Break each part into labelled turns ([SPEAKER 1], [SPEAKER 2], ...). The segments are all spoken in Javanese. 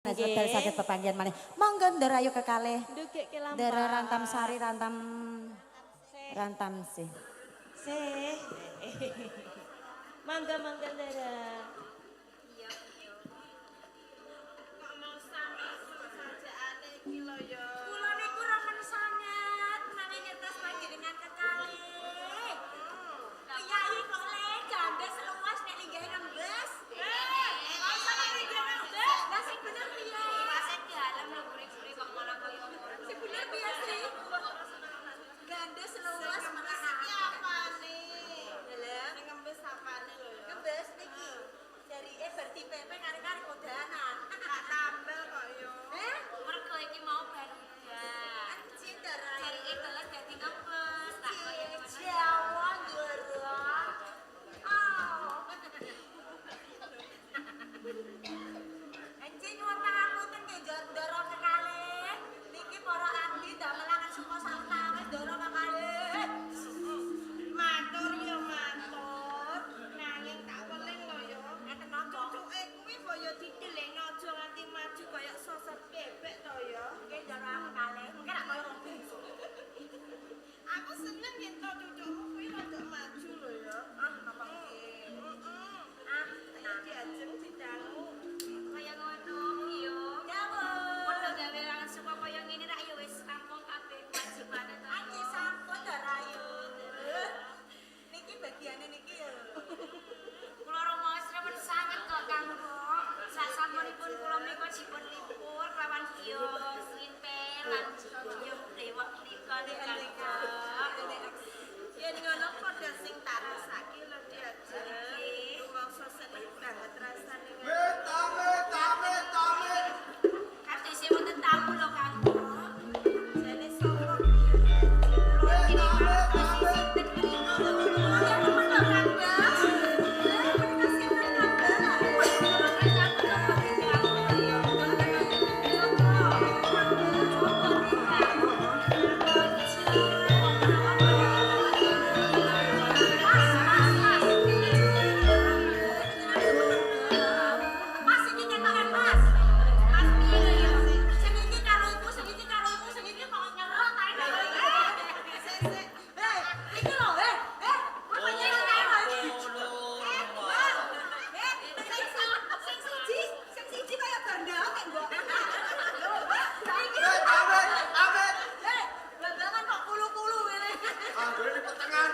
[SPEAKER 1] Wekdal saged pepanggihan malih. Monggo Ndara ayo kekalih.
[SPEAKER 2] Ndugek lampah.
[SPEAKER 1] Ndara Rantam Sari, Rantam Rantam sih.
[SPEAKER 2] Sih. Mangga mangga Ndara.
[SPEAKER 3] Iya, iya. Kok mau sami sajaane iki lho ya.
[SPEAKER 4] Kula niku remen sanget menawi ngertos panjenengan kekalih. Piyayi kok le janda seluas nek linggahe nembes. Eh, ora nek linggahe nembes. Lah sing bener piye?
[SPEAKER 3] Iwase dalem lho guri-guri kok malah kaya ngono.
[SPEAKER 4] Sing bener piye sih? Ganda seluas
[SPEAKER 3] Nembes iki apane?
[SPEAKER 4] Lha,
[SPEAKER 3] Sing ngembes apane lho ya?
[SPEAKER 4] Nembes niki. Jarike bar dipepe kari-kari kodanan.
[SPEAKER 3] Tak tambel kok yo.
[SPEAKER 4] Eh,
[SPEAKER 3] Mergo iki mau bar udan.
[SPEAKER 4] anjing darah.
[SPEAKER 3] Jarike teles dadi ngembes. Tak kaya ngono.
[SPEAKER 4] Jawa Ndara. Oh. Anjing nyuwun pangapunten nggih Ndara kekalih. Niki para abdi damelaken sukma sawetawis Ndara kekalih.
[SPEAKER 3] Matur ya matur, nanging tak weling lho ya.
[SPEAKER 4] Ngeten napa?
[SPEAKER 3] Cucuke kuwi boyo dideleng aja nganti maju kaya sosok bebek to ya.
[SPEAKER 4] Nggih Ndara kekalih. Mungkin rak kaya wong bungsu.
[SPEAKER 3] Aku seneng yen to cucukmu kuwi rada maju lho ya.
[SPEAKER 4] Ah, napa nggih?
[SPEAKER 3] Heeh.
[SPEAKER 4] Ah,
[SPEAKER 3] Ayo diajeng didangu. Kaya ngono yo.
[SPEAKER 4] Dawuh.
[SPEAKER 3] Padha gawe langsung kaya ngene rak ya wis rampung kabeh kewajibane to.
[SPEAKER 4] Anjing sampun Ndara ayu. Niki bagiane niki ya.
[SPEAKER 3] Kula rumaos remen sanget kok Kang Bu. Sak sampunipun kula menika dipun lipur kelawan Giyong Srintil lan Giyong Dewok menika Kang Bu.
[SPEAKER 5] Yen ngono padha sing tarosake lho diajeng. Rumangsa seneng banget rasane.
[SPEAKER 6] Amit, amit, amit, amit.
[SPEAKER 3] Kadose wonten tamu lho Kang Bu.
[SPEAKER 5] Jane sapa
[SPEAKER 6] Amit, amit, amit.
[SPEAKER 3] Sinten mriku lho.
[SPEAKER 4] Ya temen lho Kang Bas. Eh, menika sinten Kang Bas? Mas iki ketokan Mas. Mas piye lho ya? Sing iki karo iku, sing iki karo iku, sing iki kok nyerot ae lho iki.
[SPEAKER 5] Sik-sik.
[SPEAKER 4] Eh, iki lho, eh, eh, kowe kok nyerot ae lho iki. Eh, Bang. Eh, sing siji, sing siji kaya bandang nek mbok. Lho, iki.
[SPEAKER 6] Amit, amit, amit.
[SPEAKER 4] Eh, bandangan kok kulu-kulu ngene.
[SPEAKER 6] Anggone di pertengahan.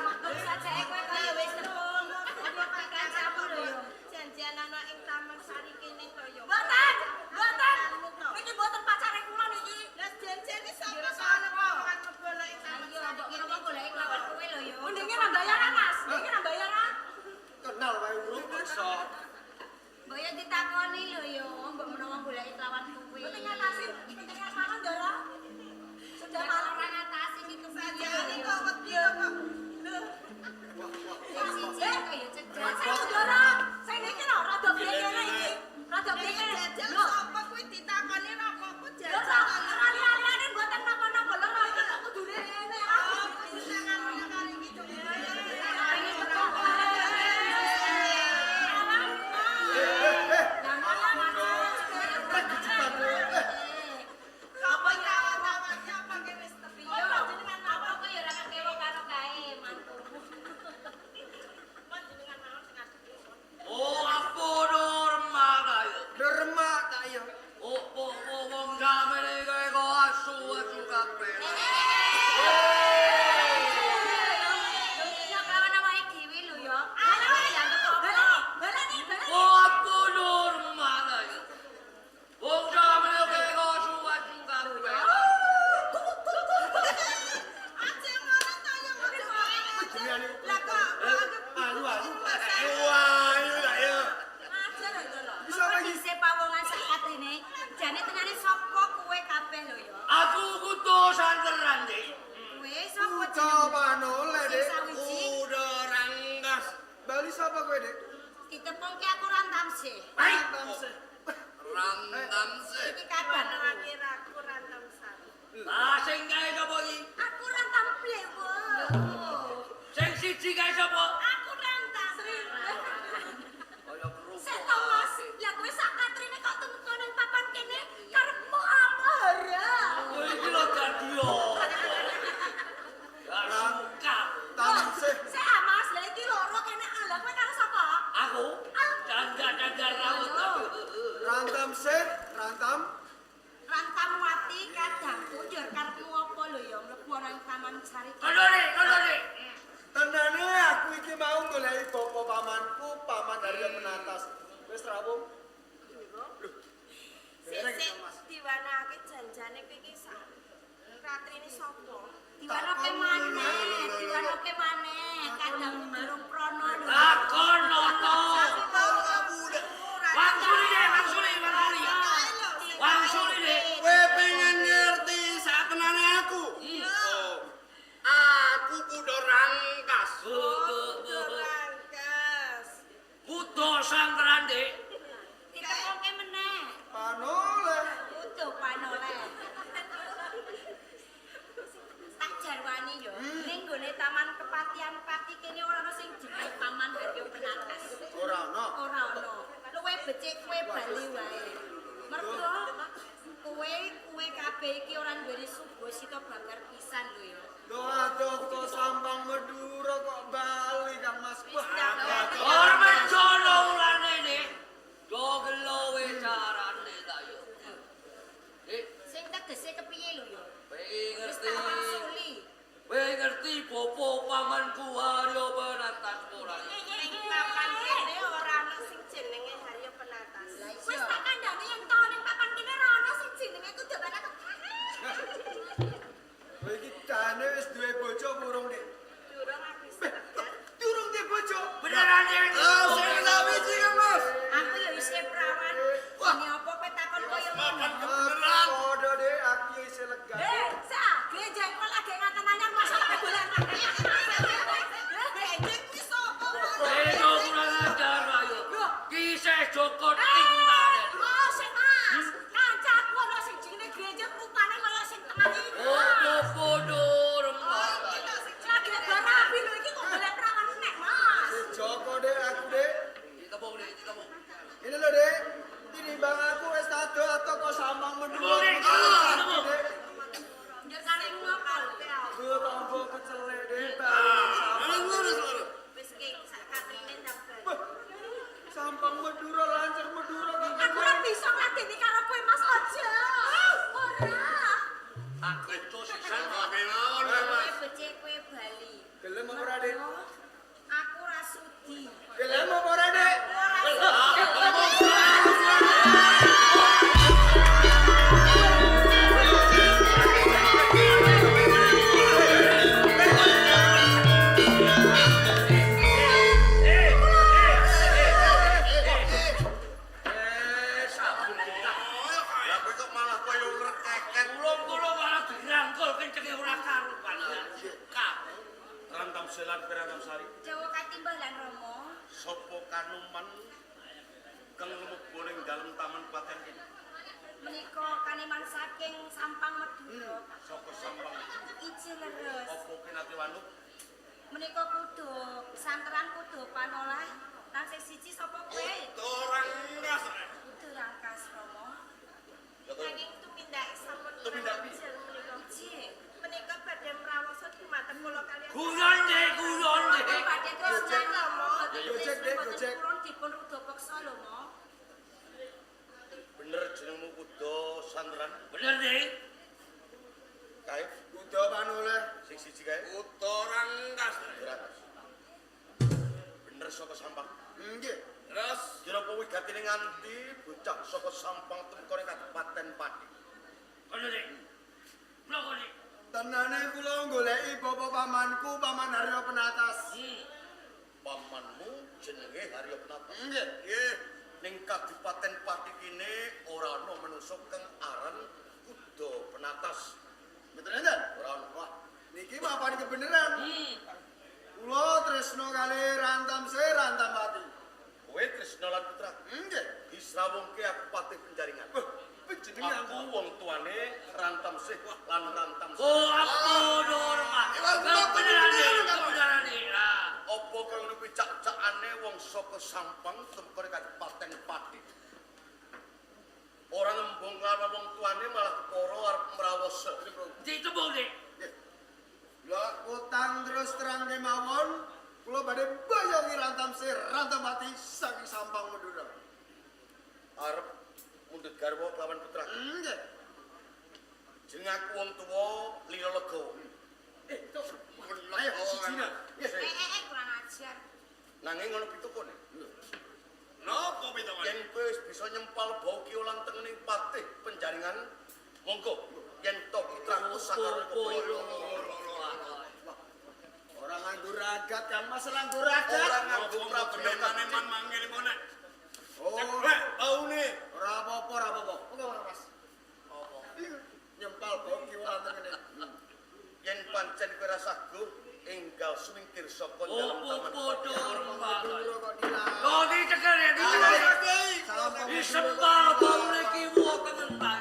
[SPEAKER 5] Janjian ana ing Taman Sari kene to ya.
[SPEAKER 4] Mboten, mboten. Niki mboten pacare kula niki.
[SPEAKER 5] Lah janjiane sapa to ana wong mlebu ing Taman Sari kene.
[SPEAKER 4] Mendinge ra bayaran, Mas. Mendinge ra bayaran.
[SPEAKER 6] Kenal wae urung maksa.
[SPEAKER 3] Mbok yo ditakoni lho yo, mbok menawa goleki kelawan kuwi.
[SPEAKER 4] Mboten ngatasi, mboten ngatasi Ndara. Sudah malam.
[SPEAKER 3] Ora ngatasi iki kepiye.
[SPEAKER 5] Sajane kok wedi kok. Lho,
[SPEAKER 6] Wah, wah.
[SPEAKER 3] Sing siji kok yo cedhak.
[SPEAKER 4] Saya Ndara, sing iki lho rada piye kene iki. Rada piye kene.
[SPEAKER 5] jajal
[SPEAKER 4] Lho,
[SPEAKER 5] sapa kuwi ditakoni ra apa-apa
[SPEAKER 4] lho
[SPEAKER 5] jajal.
[SPEAKER 4] ora liya-liyane mboten napa-napa lho iki kok kudune ngene.
[SPEAKER 5] Oh, kuwi tangan karo iki
[SPEAKER 6] Eh, eh, eh. Kejutan. Eh,
[SPEAKER 5] Apa tawa-tawanya apa ki wis tepi.
[SPEAKER 3] Apa kok yo ora kekewo karo kae mantumu.
[SPEAKER 7] Oh, ampun remak ayo.
[SPEAKER 6] Remak tak ya.
[SPEAKER 7] Oh, oh, oh, wong samene kowe kok asu-asu kabeh.
[SPEAKER 3] Lho iki yo kelawan awake dhewe lho yo. Dianggep apa?
[SPEAKER 4] Baleni, baleni.
[SPEAKER 7] Oh, ampun remak ayo. Wong samene kowe kok asu-asu kabeh.
[SPEAKER 5] Aja ngono to ya aja. Lah kok
[SPEAKER 6] Ayu, ayu. Wah, ayu tak ya.
[SPEAKER 4] Aja lho Ndara.
[SPEAKER 6] Bisa apa iki?
[SPEAKER 3] Dhisik pawongan sak katrine, jane tenane sapa kowe kabeh lho yo.
[SPEAKER 7] Aku kudu santeran, Dik.
[SPEAKER 3] Kowe sapa
[SPEAKER 6] Uca
[SPEAKER 3] jenengmu?
[SPEAKER 6] manole,
[SPEAKER 3] Sing
[SPEAKER 6] Dik.
[SPEAKER 3] sawiji
[SPEAKER 7] Kudu ranggas.
[SPEAKER 6] Bali sapa kowe, Dik?
[SPEAKER 3] ditepungke aku rantam sih.
[SPEAKER 6] Rantam sih.
[SPEAKER 7] Rantam sih.
[SPEAKER 3] Iki kabar.
[SPEAKER 5] kira aku rantam sari.
[SPEAKER 7] Lah sing kae sapa iki?
[SPEAKER 4] Aku rantam blewo.
[SPEAKER 7] Sing siji kae sapa?
[SPEAKER 4] Aku rantam Sri.
[SPEAKER 7] Kaya kerupuk.
[SPEAKER 4] Sik to Mas, lah kowe sak katrine kok tumeka nang papan kene.
[SPEAKER 6] Rantam.
[SPEAKER 3] Rantamwati kadangku njur karepmu apa lho ya mlebu ana ing Taman Sari.
[SPEAKER 7] Kono nek, kono nek.
[SPEAKER 6] Tenane aku iki mau goleki bapa pamanku, Paman Haryo Penatas. Wis rawuh.
[SPEAKER 5] Sik sik diwanake janjane kowe iki sak ratrine sapa?
[SPEAKER 3] Diwanoke maneh, diwanoke maneh, kadang durung prana lho.
[SPEAKER 7] Takon ono. Wangsuli dek, wangsuli, wangsuli. Wangsuli dek.
[SPEAKER 8] Kowe pengen ngerti sak tenane aku? Oh. Aku kudu rangkas.
[SPEAKER 5] Rangkas.
[SPEAKER 7] Kudu sangkeran dek.
[SPEAKER 3] Ditepoke meneh.
[SPEAKER 6] Panoleh.
[SPEAKER 3] Kudu panoleh. Tak jarwani yo, ning nggone Taman Kepatihan Pati kene ora ana sing jenenge Paman Haryo Penatas.
[SPEAKER 6] Ora ana.
[SPEAKER 3] Ora ana. Luwe becik kowe bali wae. Mergo kowe kowe kabeh iki ora duweni subasita babar pisan lho ya.
[SPEAKER 6] Lho adoh to Sampang Madura kok bali Kang Mas. Wah,
[SPEAKER 7] Ora menjono ulane nek. Do gelo we carane ta yo. Dik,
[SPEAKER 3] Sing tegese kepiye lho ya?
[SPEAKER 7] kowe
[SPEAKER 3] Wis
[SPEAKER 7] ngerti.
[SPEAKER 3] tak wangsuli.
[SPEAKER 7] Kowe ngerti bapa pamanku Haryo Penatas ora?
[SPEAKER 5] Ing papan kene ora ana sing jenenge Haryo Penatas.
[SPEAKER 3] Lah
[SPEAKER 4] Wis
[SPEAKER 3] iya.
[SPEAKER 4] tak kandhani yen to ning papan kene ora ana sing jenenge kudu Penatas.
[SPEAKER 6] Kowe iki jane wis duwe bojo apa urung, Dik?
[SPEAKER 5] Durung aku wis tekan.
[SPEAKER 6] Durung duwe bojo.
[SPEAKER 7] Beneran nek.
[SPEAKER 8] Ah, sing sawiji Kang Mas.
[SPEAKER 3] Aku ya isih prawan. Ini apa kowe takon kaya ngono?
[SPEAKER 8] Beneran.
[SPEAKER 6] Padha, Dik, aku ya isih lega.
[SPEAKER 4] Eh, sa, jengkol lagi ngaten anyar masalah dolan.
[SPEAKER 5] Benjing kuwi sapa?
[SPEAKER 7] Beno kurang ajar ayo. Kisah Joko tinggal.
[SPEAKER 4] Oh, sik Mas. Kancaku ana sing jenenge Grenjek rupane kaya sing tengah iki.
[SPEAKER 7] Opo podo remah.
[SPEAKER 4] Lagi barapi lho iki kok golek prawan nek, Mas.
[SPEAKER 6] Si Joko, Dik, aku, Dik.
[SPEAKER 7] Ditepung Dik, ditepung.
[SPEAKER 6] Ini lho, Dik. Tinimbang aku wis adoh-adoh kok Sampang Madura.
[SPEAKER 7] Tepung, Dik. Tepung.
[SPEAKER 6] Dik.
[SPEAKER 3] Njur karepmu apa lho?
[SPEAKER 6] Gue tombo kecelek, Dik. Bali Sampang.
[SPEAKER 8] Lurus, lurus.
[SPEAKER 5] Wis ki sak katrine ndang bali.
[SPEAKER 6] Wah, Sampang Madura lancar Madura kok.
[SPEAKER 4] Aku ora bisa ngladeni karo kowe, Mas aja. Ora.
[SPEAKER 7] Aku itu sisan
[SPEAKER 8] Kok mawon Kang
[SPEAKER 3] Kowe
[SPEAKER 8] Mas.
[SPEAKER 3] becik kowe bali.
[SPEAKER 6] Gelem apa ora, Dik?
[SPEAKER 3] Aku ora sudi.
[SPEAKER 6] Gelem apa ora, Dik?
[SPEAKER 3] Aku ora sudi.
[SPEAKER 7] Eh, sabun kita.
[SPEAKER 8] Lah kowe kok malah koyo uler keket.
[SPEAKER 7] Tulung-tulung malah dirangkul kencenge ora karuan. Kamu
[SPEAKER 8] Rantam Selan Piranam Sari.
[SPEAKER 3] Jawa katimbah lan Rama.
[SPEAKER 8] Sopo kanuman kang lumebu ning dalem taman paten iki?
[SPEAKER 3] Menika kaneman saking Sampang Madura.
[SPEAKER 8] Saka Sampang.
[SPEAKER 3] Ije leres.
[SPEAKER 8] Apa kinate wanut?
[SPEAKER 3] Menika kudu santeran kudu panolah. Lan sing siji sapa kowe?
[SPEAKER 8] Rangkas.
[SPEAKER 3] Kudu Rangkas Rama.
[SPEAKER 5] Nanging tumindake sampun
[SPEAKER 8] Tumindak
[SPEAKER 5] ireng menika.
[SPEAKER 3] Ije.
[SPEAKER 5] Menika badhe mrawosa dumateng kula kaliyan.
[SPEAKER 7] guyon Dik, guyon Dik.
[SPEAKER 3] Badhe tresnan Rama.
[SPEAKER 6] Gojek, Dik, gojek.
[SPEAKER 3] Purun dipun ruda peksa lho, Mo.
[SPEAKER 8] Bener jenengmu Kuda Sandran?
[SPEAKER 7] Bener Dik.
[SPEAKER 8] Kae
[SPEAKER 6] Kuda panoleh.
[SPEAKER 8] sing siji kae. Kuda Rangkas. Rangkas. Bener saka Sampang.
[SPEAKER 6] Nggih.
[SPEAKER 8] Terus kira apa wigatine nganti bocah saka Sampang tumeka ning Kabupaten Pati.
[SPEAKER 7] Kono Dik. Bloko Dik.
[SPEAKER 6] Tenane kula goleki bapa pamanku, Paman Haryo Penatas.
[SPEAKER 8] Pamanmu jenenge Haryo Penatas.
[SPEAKER 6] Nggih.
[SPEAKER 8] Nggih, ning Kabupaten Pati kene ora ana manungsa kang aran Kuda Penatas.
[SPEAKER 6] Betul enten?
[SPEAKER 8] Ora ana.
[SPEAKER 6] Wah, niki mapan kebeneran. Kula tresna kali Rantam Se Rantam Pati.
[SPEAKER 8] Kowe Tresna lan Putra
[SPEAKER 6] Nggih.
[SPEAKER 8] disrawungke aku Patih Penjaringan.
[SPEAKER 6] Wah, panjenengan
[SPEAKER 8] Aku wong tuane Rantam Sih lan Rantam Sih.
[SPEAKER 7] Oh, apa norma? Kebenaran Dik, kebenaran Dik. Lah.
[SPEAKER 8] Apa kaya ngono kuwi cak-cakane wong saka Sampang tumeka ning Kabupaten Pati. Ora ngembung karo wong tuane malah kepara arep mrawasa.
[SPEAKER 7] Ditepung Dik.
[SPEAKER 6] Lah kutang terus terang kemawon, kula badhe bayongi Rantam Se Rantam Pati saking Sampang Madura.
[SPEAKER 8] Arep mundhut garwa garwa kelawan putraku.
[SPEAKER 6] Nggih.
[SPEAKER 8] Jeneng aku wong tuwa Lila Legawa.
[SPEAKER 6] Tok. Ayo sijine.
[SPEAKER 3] Eh kurang ajar.
[SPEAKER 8] Nanging ngono pitukune.
[SPEAKER 9] Napa pitukane?
[SPEAKER 8] Yen kowe wis bisa nyempal bau kiwa lan tengening patih penjaringan, monggo yen to putraku sakarep kowe.
[SPEAKER 6] Ora nganggo ragat Kang Mas, ora nganggo ragat.
[SPEAKER 8] Ora nganggo
[SPEAKER 9] Prabenane man mangil kok nek.
[SPEAKER 6] Oh,
[SPEAKER 9] Ceklek baune.
[SPEAKER 6] ora apa-apa, ora apa-apa. Monggo Kang Mas. Apa? Nyempal bau kiwa lan tengene.
[SPEAKER 8] Yen pancen kowe ra saguh, enggal sumingkir saka dalem
[SPEAKER 7] Opo
[SPEAKER 8] taman.
[SPEAKER 7] padha rembak.
[SPEAKER 6] Duro kok dilarang.
[SPEAKER 7] Kok dicekel ya, dicekel. Disempal baune kiwa tengen ta.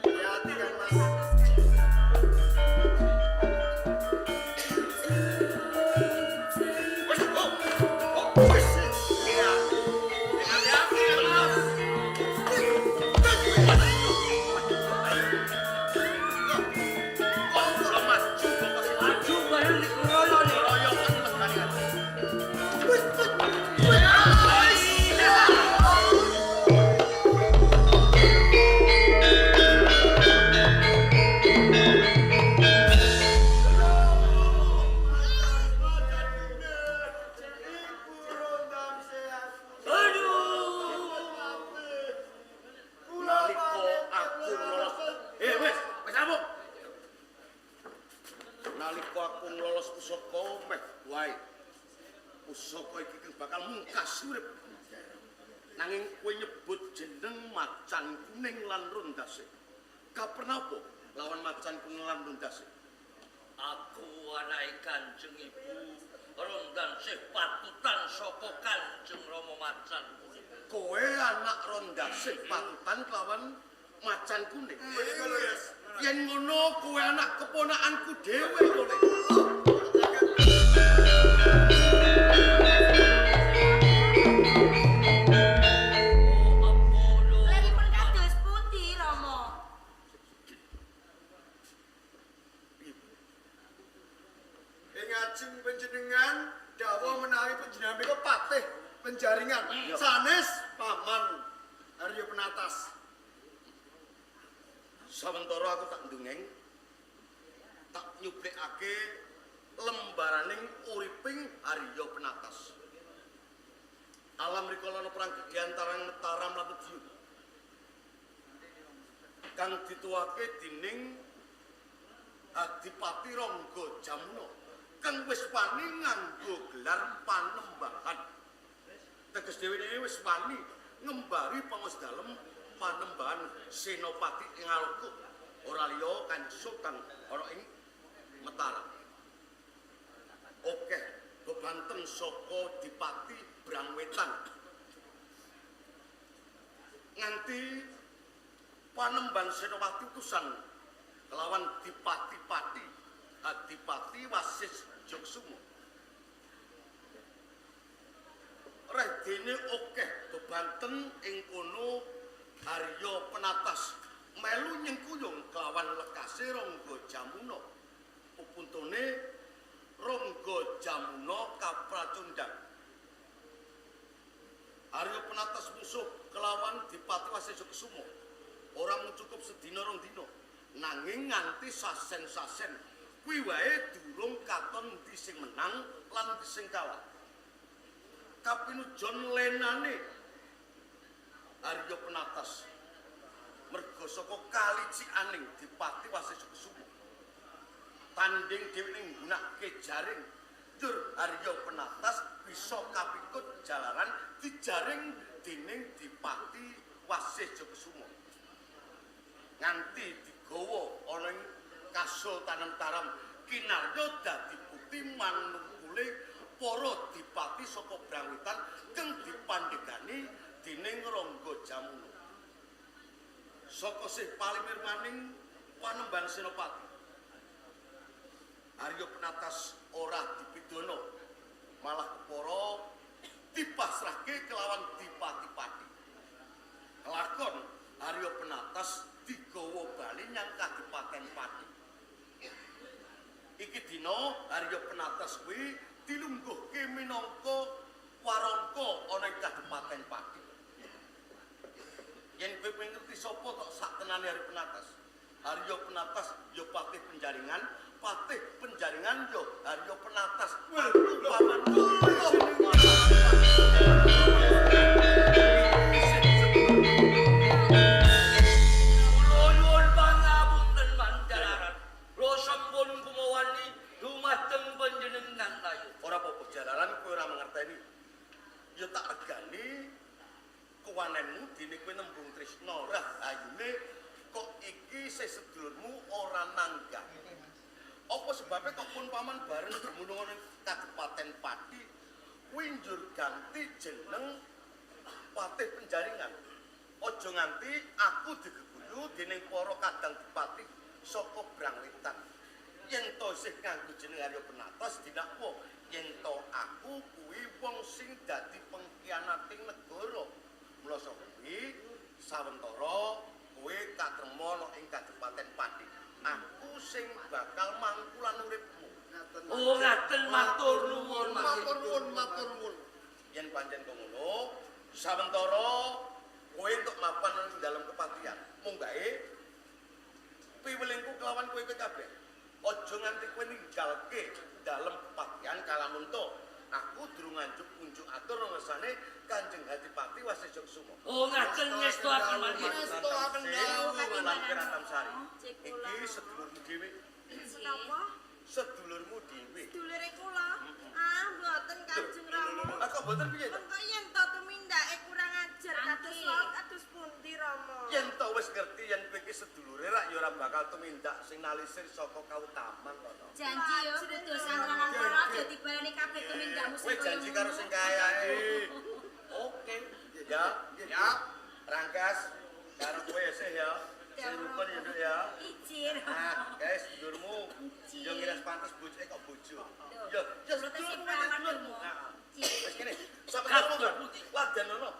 [SPEAKER 6] Hati-hati Kang Mas.
[SPEAKER 8] Wis, oh, oh, wis. Iya.
[SPEAKER 7] Hati-hati, Mas.
[SPEAKER 8] Kok ora maju kok kasih
[SPEAKER 7] Maju bareng dikeroyok nih.
[SPEAKER 8] royok tekan.
[SPEAKER 7] Aduh.
[SPEAKER 8] Nalika aku lolos. Wis, wis amuk. Nalika aku nglolos pusaka meh wae. Pusaka iki kang bakal mungkas urip. Nanging kowe nyebut jeneng Macan Kuning lan Rondase. Kapernapa lawan Macan Kuning lan Rondase?
[SPEAKER 7] Aku anake Kanjeng Ibu Rondan sih patutan saka Kanjeng Rama Macan Kuning.
[SPEAKER 8] Kowe anak Rondase patutan kelawan Macan Kuning. Yen ngono kowe anak keponakanku dhewe kowe.
[SPEAKER 3] Leripun kados pundi Rama?
[SPEAKER 6] Ing ajeng panjenengan dawuh menawi panjenengan menika patih penjaringan sanes paman Arya Penatas.
[SPEAKER 8] Sawentara aku tak ndungeng tak nyuplikake lembaraning uriping Arya Penatas. Alam rikala ana perang gedhe antaraning Mataram lan Madiun. Kang dituwake dening Adipati Rangga Jamuna kang wis wani nganggo gelar panembahan. Teges dheweke wis wani ngembari pangaos dalem panembahan Senopati ing Aloka. Ora liya Kanjeng Sultan ana ing Mataram. Oke, bebanten saka Dipati Brangwetan. Nganti panembahan Senopati utusan kelawan Dipati-pati Adipati Wasis Jogsumo. Redene akeh bebanten ing kono Arya Penatas melu nyengkuyung kelawan lekase Rangga Jamuna. Pupuntune Rangga Jamuna kapracundang. Arya Penatas musuh kelawan Dipati Wasesa Kesuma. Ora mung cukup sedina rong dina, nanging nganti sasen-sasen kuwi wae durung katon endi sing menang lan endi sing kalah. Kapinujon lenane Arya Penatas merga saka kalicikaning Dipati Wasesa Kesuma. Tanding dheweke nggunakake jaring, njur Arya Penatas bisa kapikut jalaran dijaring dening Dipati Wasesa Kesuma. Nganti digawa ana ing Kasultanan Mataram kinarya dadi bukti manungkule para dipati saka Brangwetan kang dipandhegani dening Rangga Jamuna. Saka sih palimirmaning Panembahan Senopati, Arya Penatas ora dipidana, malah kepara dipasrahke kelawan dipati-pati. Kelakon Arya Penatas digawa bali nyang Kadipaten Pati. Iki dina Arya Penatas kuwi dilungguhke minangka warangka ana ing Kadipaten Pati. Yen kowe pengen ngerti sapa tok sak tenane Arya Penatas. Arya Penatas ya patih penjaringan, patih penjaringan ya Arya Penatas. Aku pamanmu.
[SPEAKER 7] Kula nyuwun pangapunten manjalaran. Kula sampun kumawani dumateng panjenengan tayu.
[SPEAKER 8] Ora apa-apa jalaran kowe ora mangerteni. Ya tak regani kewanenmu dene kowe nembung tresna rahayune kok iki isih sedulurmu ora nanggap. Apa sebabnya kok pun paman bareng dumunung ana ing Kabupaten Pati kuwi njur ganti jeneng Patih Penjaringan. Aja nganti aku digeguyu dening para kadang dipati saka Brangwetan. Yen to isih nganggo jeneng Arya Penatas dinakwa yen to aku kuwi wong sing dadi pengkhianating negara. Mula saka kuwi sawentara kowe katrema ana ing Kabupaten Pati. Aku sing bakal mangkulan uripmu.
[SPEAKER 7] Oh ngaten matur nuwun Mas.
[SPEAKER 10] Matur nuwun, matur nuwun.
[SPEAKER 8] Yen pancen kok ngono, sawentara kowe entuk mapan ing dalem kepatihan. Munggahe piwelingku kelawan kowe kowe kabeh. Aja nganti kowe ninggalke dalem kepatihan kalamunto. Aku durung nganjuk unjuk atur ngersane Kanjeng Hadipati Wasesa Kusuma.
[SPEAKER 7] Oh ngaten ngestuaken mangke.
[SPEAKER 10] Ngestuaken dawuh.
[SPEAKER 8] Lan Keratamsari. Iki sedulurmu dhewe.
[SPEAKER 5] Menapa?
[SPEAKER 8] Sedulurmu dhewe.
[SPEAKER 5] Sedulure kula. Ah, mboten Kanjeng Rama.
[SPEAKER 8] Ah kok mboten piye to?
[SPEAKER 5] Mengko yen to tumindake kurang ajar kados wau kados pundi Rama?
[SPEAKER 8] Yen to wis ngerti yen kowe iki sedulure rak ya ora bakal tumindak sing nalisir saka kautaman to.
[SPEAKER 3] Janji yo kudu sangrangan karo aja dibaleni kabeh tumindakmu
[SPEAKER 8] Kowe janji karo sing kayae. Oke. Ya,
[SPEAKER 9] Ya.
[SPEAKER 8] Rangkas karo kowe esih ya. Sing rukun ya, Nduk ya.
[SPEAKER 3] Izin.
[SPEAKER 8] Ah, guys, sedulurmu. Yo ngira pantes bojoke kok bojo. Yo, yo sedulurmu
[SPEAKER 3] Protes
[SPEAKER 8] sedulurmu.
[SPEAKER 3] prawan
[SPEAKER 8] Nah, wis kene. Sampe
[SPEAKER 7] Katur putih.
[SPEAKER 8] Ladan ono.